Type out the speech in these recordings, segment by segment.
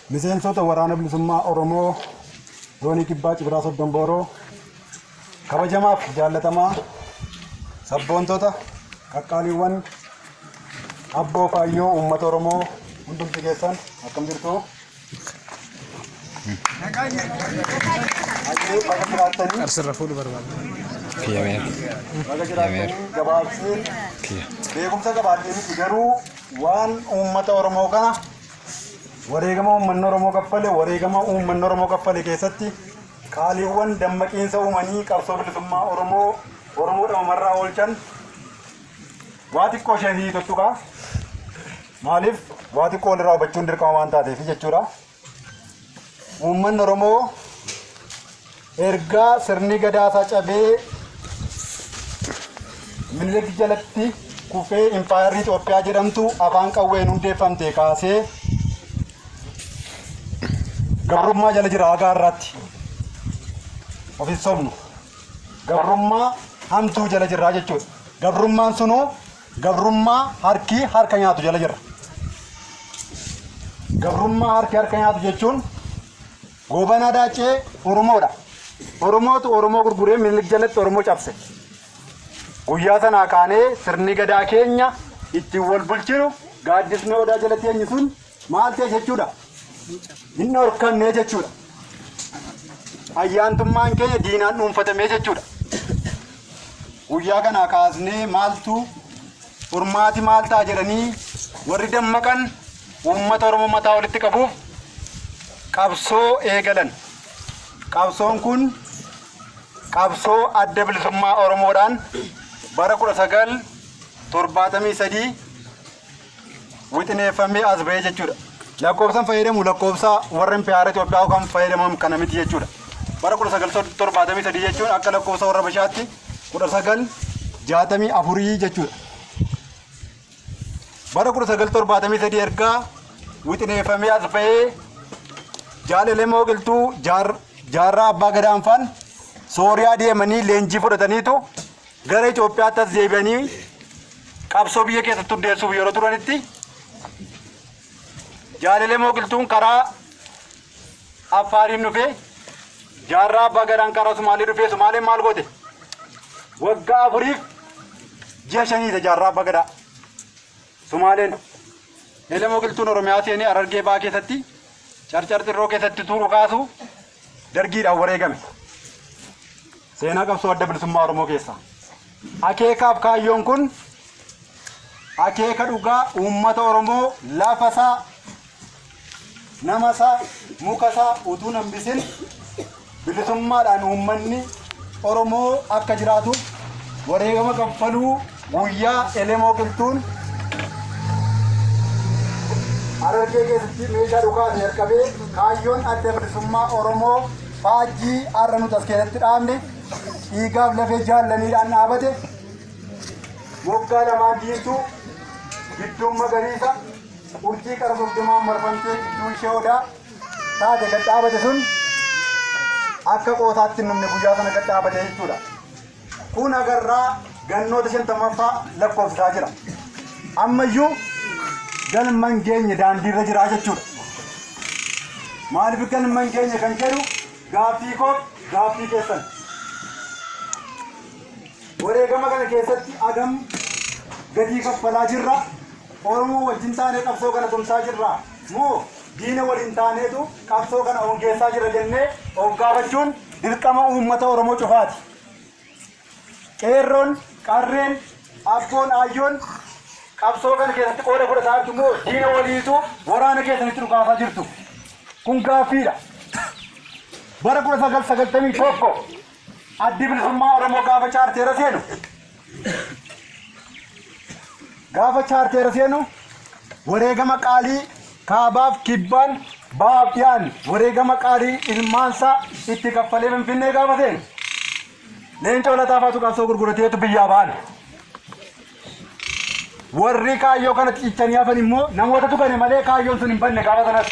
Miseensota Waraana Bilisummaa Oromoo Zoonii Kibbaa Cibiraa Soddon Booroo, kabajamaaf jaallatamaa sabboontota qaqqaaliiwwan abboo faayyoo uummata Oromoo hundumti keessan akkam jirtu? Hayyee, baga jiraattanii. Arsirra fuudhu barbaada. Baga jiraattanii. Gabaabseen beekumsa qabaadhee miti, garuu waan uummata Oromoo kana wareegama uummanni Oromoo kaffale, wareegama uummanni Oromoo kaffale keessatti qaaliiwwan dammaqiinsa uumanii qabsoo bilisummaa Oromoo Oromoo dhamamarraa oolchan waa xiqqoo ishee tuttuqaa. Maaliif? Waa xiqqoo walirraa hubachuun dirqama waan taateef jechuudha. Uummanni Oromoo ergaa sirni gadaasaa cabee Minilik jalatti kufee impaayarri Itoophiyaa jedhamtu afaan qawween hundeeffamte kaasee gabrummaa jala jira haga har'aatti. Of hin sobnu. Gabrummaa hamtuu jala jirraa jechuudha. Gabrummaan sunuu gabrummaa harki harka nyaatu jala jira. Gabrummaa harki harka nyaatu jechuun Goobanaa Daacee Oromoodha. Oromootu Oromoo gurguree Minilik jalatti Oromoo cabse. Guyyaa sanaa kaanee sirni gadaa keenya ittiin wal bulchinu, gaaddisni odaa jalatti eenyu sun maal ta'e jechuudha? Hin dhorkamne jechuudha. Ayyaantummaan keenya diinaan dhuunfatamee jechuudha. Guyyaa kanaa kaasnee maaltu furmaati, maal ta'a jedhanii warri dammaqan uummata Oromoo mataa walitti qabuuf qabsoo eegalan. Qabsoon kun qabsoo Adda Bilisummaa Oromoodhaan bara 1973 wixineeffamee as ba'ee jechuudha. Lakkoofsan fayyadamu lakkoofsa warra impaayera Itoophiyaa kan fayyadaman kana miti jechuudha. Bara 1973 jechuun akka lakkoofsa warra Habashaatti 1964 jechuudha. Bara 1973 ergaa wixineeffamee as ba'ee, Jaal Elemoo Qilxuu, Jaarraa Abbaa Gadaanfaan Sooriyaa deemanii leenjii fudhataniitu gara Itoophiyaatti as deebi'anii qabsoo biyya keessatti hundeessuuf yeroo turanitti, Jaal Elemoo Qilxuun karaa Affaariin dhufee, Jaarraa Abbaa Gadaan karaa Sumaalee dhufee, Sumaaleen maal goote? Waggaa 4 fi ji'a 5 Jaarraa Abbaa Gadaa. Sumaaleen Elemoo Qilxuun Oromiyaa seenee Harargee Ba'aa keessatti, Carcar Xirroo keessatti tuuru kaasu Dargiidhaan wareegame. Seenaa qabsoo Adda Bilisummaa Oromoo keessaa. Akeekaaf kaayyoon kun akeeka dhugaa uummata Oromoo lafasaa, namasaa, mukasaa utuu hambisin bilisummaadhaan uummanni Oromoo akka jiraatuuf wareegama kaffaluu guyyaa Elemoo Qilxuun Harargee keessatti meeshaa dhukaase jalqabee kaayyoon Adda Bilisummaa Oromoo faajjii har'a nuti as keessatti dhaabne, dhiigaaf lafee jaallaniidhaan dhaabate, moggaa lamaan diimtuu, gidduun magariisa, urjii qara 30n marfamtee gidduun ishee odaa taate gad dhaabate sun akka qoosaatti hin dhumne guyyaa sana gad dhaabate jechuudha. Kun agarraa gannoota 50ffaa lakkoofsisaa jira. Ammayyuu galma hin geenye, daandiirra jira jechuudha. Maaliif galma hin geenye kan jedhu gaaffii koo, gaaffii keessan. Wareegama kana keessatti agam gatii kaffalaa jirra? Oromoo wajjin taanee qabsoo kana tumsaa jirra moo diina waliin taaneetu qabsoo kana hongeessaa jira jennee of gaafachuun dirqama uummata Oromoo cufaati. Qeerroon, qarreen, abboon, ayyoon qabsoo kana keessatti qooda fudhataa jirtu moo diina waliitu waraana keessanitti dhukaasaa jirtu? Kun gaaffiidha. Bara 1991 Addi Bilisummaa Oromoo gaafa chaarteera seenu, gaafa chaarteera seenu, wareegama qaalii kaabaaf kibbaan, bahaaf dhiyaan, wareegama qaalii ilmaansaa itti kaffalee Finfinnee gaafa seenu, Leencoo Lataa faatu qabsoo gurgurateetu biyyaa ba'an. Warri kaayyoo kanatti cichanii hafan immoo namoota tugane malee kaayyoon sun hin banne gaafa sanas.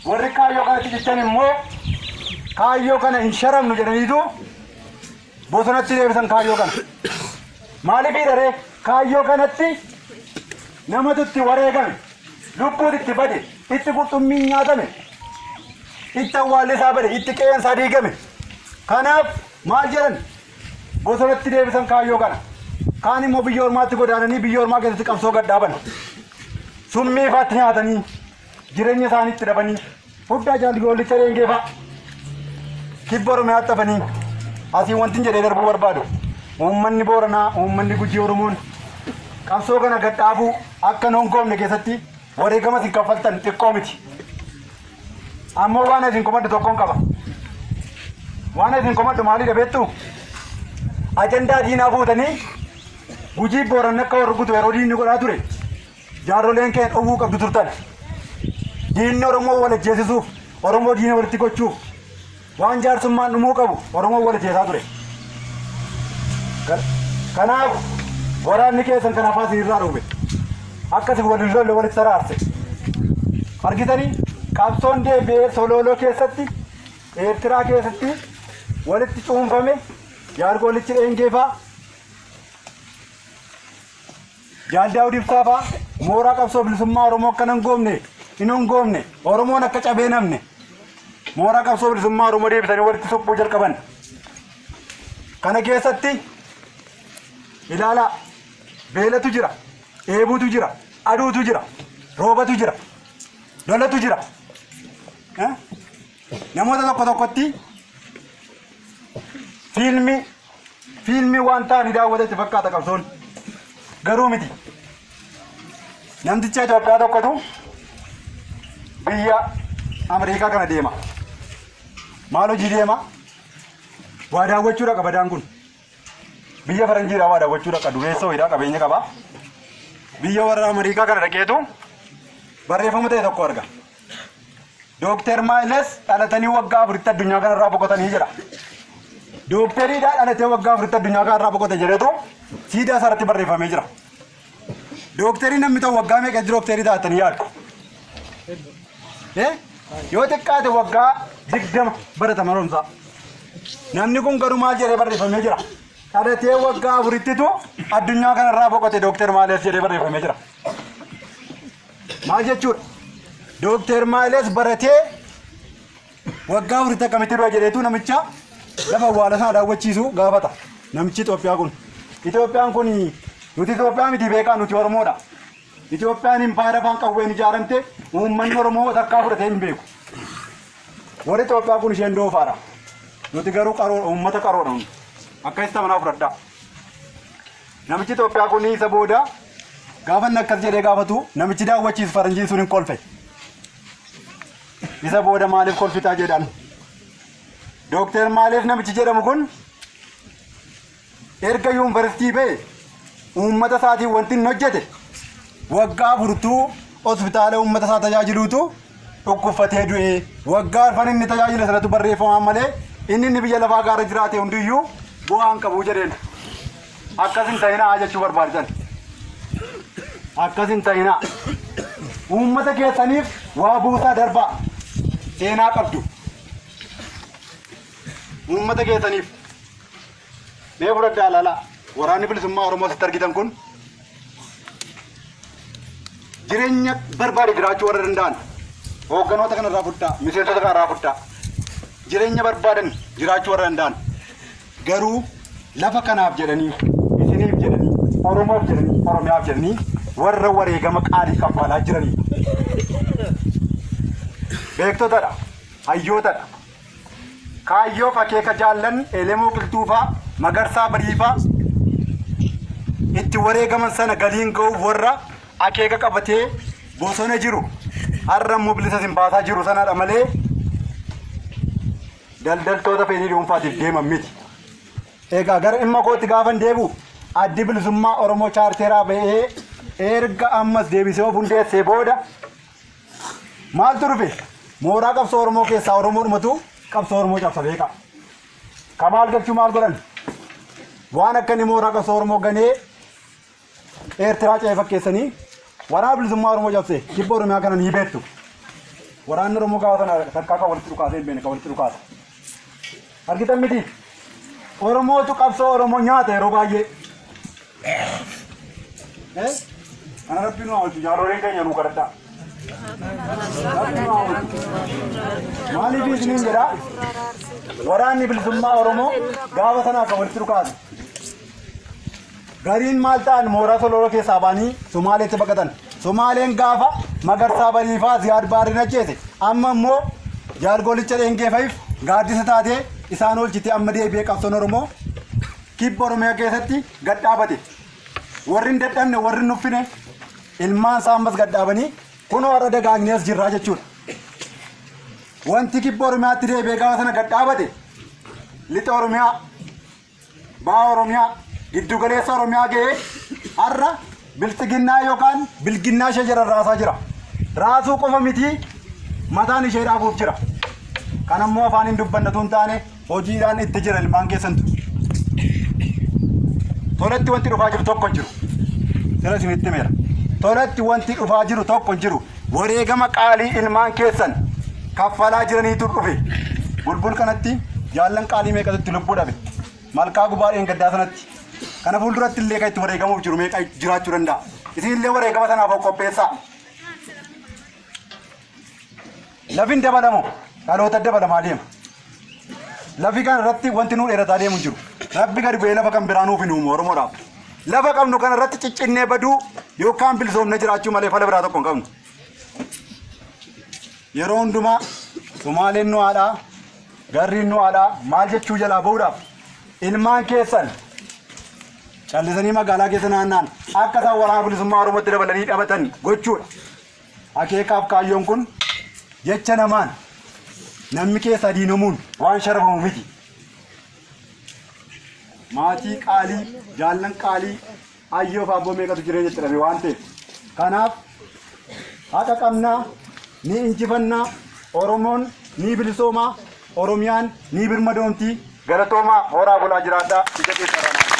Warri kaayyoo kanatti cichan immoo kaayyoo kana hin sharamnu jedhaniitu bosonatti deebisan kaayyoo kana. Maaliif hidharee kaayyoo kanatti namatu itti wareegame? Lubbuun itti bade, itti qurxummiin nyaatame, itti awwaalli isaa bade, itti qe'een isaa diigame. Kanaaf maal jedhan? Bosonatti deebisan kaayyoo kana. Kaan immoo biyya ormaatti godaananii biyya ormaa keessatti qabsoo gadhaaban. Summii ifaatti nyaatanii jireenya isaanii itti dhabanii fuddaa jaalgoollicha dheengee fa'a. Kibba Oromiyaatti hafanii asii wanti jedhee darbuu barbaadu. Uummanni Booranaa, uummanni Gujii Oromoon qabsoo kana gadhaabuu akka hin hongoomne keessatti wareegama isin kaffaltan xiqqoo miti. Ammoo waan isin komadhu tokkoon qaba. Waan isin komadhu maalidha beektu? Ajandaa diinaa fuutanii Gujii Booranni akka warri gutu yeroo diinni godhaa ture jaarroleen keenya dhowwuu qabdu turtan. Diinni Oromoo wal ajjeesisuuf, Oromoo diina walitti gochuuf waan jaarsummaan dhumuu qabu Oromoo wal ajjeesaa ture. Kanaaf waraanni keessan kan afaan isinirraa dhufe akkasi wal hin lolle walitti saraarse. Argitanii qabsoon deebi'ee Sololoo keessatti, Eertiraa keessatti walitti cuunfame jaargolichi dheengee fa'a Jaal Daawud Ibsaa fa'a mooraa qabsoo bilisummaa Oromoo akka hin goomne hin hongoomne Oromoon akka cabee namne mooraa qabsoo bilisummaa Oromoo deebisanii walitti suphuu jalqaban. Kana keessatti ilaalaa beelatu jira, dheebuutu jira, aduutu jira, roobatu jira, lolatu jira. Namoota tokko tokkotti fiilmii waan ta'anii daawwata itti fakkaata qabsoon. Garuu miti. Namticha Itoophiyaa tokkotu biyya Ameerikaa kana deema. Maal hojii deema? Waa daawwachuu dhaqa badaan kun. Biyya faranjiidhaa waa daawwachuu dhaqa dureessa wayiidhaa qabeenya qaba. Biyya warra Ameerikaa kana dhaqeetu barreeffama ta'e tokko arga. Dookter Maayiles dhalatanii waggaa 4tti addunyaa kanarraa boqotanii jira. Dookteriidhaa dhalatee waggaa 4tti addunyaa kanarraa boqote jedhetu siidaa isaarratti barreeffamee jira. Dookterii namni ta'u waggaa meeqatti dookterii taatanii yaadu? Yoo xiqqaate waggaa 20 barata barumsaa. Namni kun garuu maal jedhee barreeffamee jira? Dhalatee waggaa 4ttitu addunyaa kanarraa boqote Dookter Maayiles jedhee barreeffamee jira. Maal jechuudha? Dookter Maayiles baratee waggaa 4tti akkamitti du'a jedheetu namicha lafa awwaala isaa daawwachiisu gaafata. Namichi Itoophiyaa kun. Itoophiyaan kun nuti Itoophiyaa miti beekaa nuti Oromoodha. Itoophiyaan impaayera afaan qawween ijaaramte uummanni Oromoo takkaa fudhatee hin beeku. Warri Itoophiyaa kun isheen doofaadha. Nuti garuu qaroodha, uummata qaroodha. Akkasitti amanaa fudhadhaa. Namichi Itoophiyaa kun isa booda gaafa inni akkas jedhee gaafatu namichi daawwachiisu faranjiin sun hin kolfe. Isa booda maaliif kolfitaa jedhan. Dookter Maaliif namichi jedhamu kun erga yuunivarsiitii ba'e uummata isaatiin wanti inni hojjete waggaa 4 hospitaala uummata isaa tajaajiluutu dhukkubfatee du'e. Waggaa 4 inni tajaajila sanatu barreeffamaan malee inni biyya lafaa gaara jiraate hundiyyuu bu'aa hin qabu jedheen. Akkas hin ta'inaa jechuu barbaadan. Akkas hin ta'inaa. Uummata keessaniif waa buusaa darbaa. Seenaa qabdu. Uummata keessaniif. Mee fudhadhaa ilaalaa. Waraanni bilisummaa Oromoo asitti argitan kun jireenya barbaade jiraachuu warra danda'an hoogganoota kanarraa fudhaa, miseensota kanarraa fudhaa. Jireenya barbaadan jiraachuu warra danda'an garuu lafa kanaaf jedhanii, isiniif jedhanii, Oromoof jedhanii, Oromiyaaf jedhanii warra wareegama qaalii kaffalaa jiranii. Beektotadha, hayyootadha. Kaayyoo akeeka jaallan Elemoo Qilxuufaa, Magarsaa Bariifaa itti wareegaman sana galiin ga'uuf warra akeeka qabatee bosona jiru har'a immoo bilisa isin baasaa jiru sanadha malee daldaltoota fedhii dhuunfaatiif deeman miti. Egaa gara dhimma kootti gaafan deebi'u addi bilisummaa Oromoo chaarteraa ba'ee erga ammas deebisee of hundeessee booda maaltu dhufe? Mooraa qabsoo Oromoo keessaa Oromoodhumatu qabsoo Oromoo cabsa beekaa. Kamaal galchuu maal godhan? Waan akka inni mooraa qabsoo Oromoo ganee Eertiraa ce'ee fakkeessanii waraana bilisummaa Oromoo cabse kibba Oromiyaa kana ni beektu. Waraanni Oromoo gaafa sana takkaa kan walitti dhukaasee hin beekne kan walitti dhukaasa. Argitan miti? Oromootu qabsoo Oromoo nyaata yeroo baay'ee. Kana rabbi nu haa oolchu jaarroleen keenya nu kadhadhaa. Rabbi nu haa oolchu. Maaliif isiniin jedha? Waraanni bilisummaa Oromoo gaafa sanaa kan walitti dhukaase. Gariin maal ta'an mooraa Sololoo keessaa ba'anii Somaaleetti baqatan. Somaaleen gaafa Magarsaa Bariifaa Ziyaad Baarrin ajjeese. Amma immoo jaargolicha dheengeefaif gaaddisa taatee isaan oolchite amma deebi'ee qabsoon Oromoo kibba Oromiyaa keessatti gad dhaabate. Warri hin dadhabne warri hin nuffine ilmaan isaa ammas gad dhaabanii kunoo har'a dagaagnee as jirraa jechuudha. Wanti kibba Oromiyaatti deebi'ee gaafa sana gad dhaabate lixa Oromiyaa, baha Oromiyaa, giddu galeessa Oromiyaa ga'ee har'a bilxiginnaa yookaan bilginnaa ishee jala raasaa jira. Raasuu qofa miti mataan ishee dhaabuuf jira. Kan ammoo afaan hin dubbannatu hin taane hojiidhaan itti jira ilmaan keessantu. Tolatti wanti dhufaa jiru tokko hin jiru. Sira isinitti himeera. Tolatti wanti dhufaa jiru tokko hin jiru. Wareegama qaalii ilmaan keessan kaffalaa jiraniitu dhufe. Bulbul kanatti jaallan qaalii meeqatu lubbuu dhabe. Malkaa gubaa dheengaddaa sanatti. Kana fuulduratti illee kan itti wareegamuuf jiru meeqa jiraachuu danda'a. Isin illee wareegama sanaaf of qopheessaa. Lafi hin dabalamu dhaloota dabalamaa deema. Lafi kana irratti wanti nuu dheerataa deemu hin jiru. Rabbi gadi bu'ee lafa kan biraa nuuf hin uumu Oromoodhaaf. Lafa qabnu kana irratti ciccinnee baduu yookaan bilisoomnee jiraachuu malee fala biraa tokko hin qabnu. Yeroo hundumaa Somaaleen nu haadhaa, garriin nu haadhaa maal jechuu jalaa bahuudhaaf ilmaan keessan callisanii magaalaa keessa naanna'an akka isaan waraana bilisummaa Oromootti dabalanii dhabatan gochuudha. Akeekaaf kaayyoon kun jecha namaan namni keessaa diinomuun waan sharafamu miti. Maatii qaalii, jaallan qaalii, ayyoo fi abboo meeqatu jireenya itti dhabe waan ta'eef. Kanaaf haqa qabnaa, ni injifannaa, Oromoon ni bilisoomaa, Oromiyaan ni birmadoomtii. Galatoomaa horaa bulaa jiraadhaa ija keessa ranaa.